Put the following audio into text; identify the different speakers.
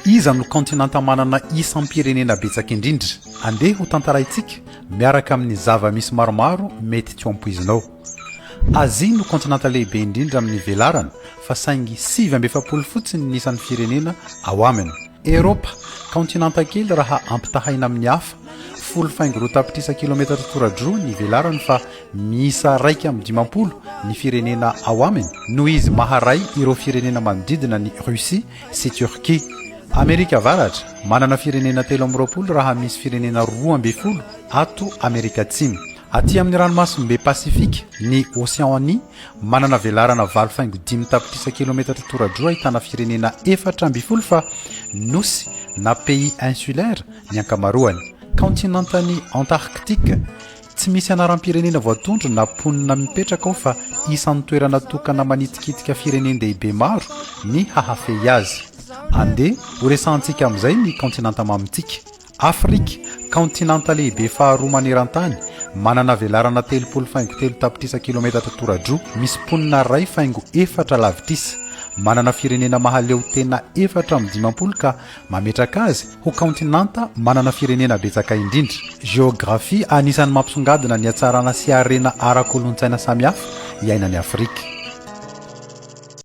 Speaker 1: Iza no kaontinanta manana isam-pirenena betsaka indrindra? Andeha ho tantaraintsika miaraka amin'ny zava-misy maromaro mety tsy ho ampoizinao. Azia no kaontinanta lehibe indrindra amin'ny velarana fa saingy 49 fotsiny ny isan'ny firenena ao aminy. Eropa, kaontinanta kely raha ampitahaina amin'ny hafa, 10,2 tapitrisa kilometatra tora-droa ny velarany fa miisa 51 ny firenena ao aminy noho izy maharay ireo firenena manodidina ny Russie sy Turquie. Amerika Avaratra, manana firenena 23 raha misy firenena 12 ato Amerika Atsimo. Aty amin'ny ranomasimbe Pasifika, ny Oseania, manana velarana 8,5 tapitrisa kilometatra tora-droa ahitana firenena 14 fa nosy na pays insulaires ny ankamaroany. Kaontinantan'i Antarctique, Tsy misy anaram-pirenena voatondro na mponina mipetraka ao fa isan'ny toerana tokana manitikitika firenen-dehibe maro ny hahafehy azy. Andeha horesahantsika amin'izay ny kaontinanta mamintsika. Afrika, kaontinanta lehibe faharoa maneran-tany, manana velarana 30,3 tapitrisa kilometatra tora-droa, misy mponina 1,4 lavitrisa, manana firenena mahaleo tena 54 ka mametraka azy ho kaontinanta manana firenena betsaka indrindra. Jeografia anisan'ny mampisongadina ny hatsarana sy harena ara-kolontsaina samihafa iainan'i Afrika.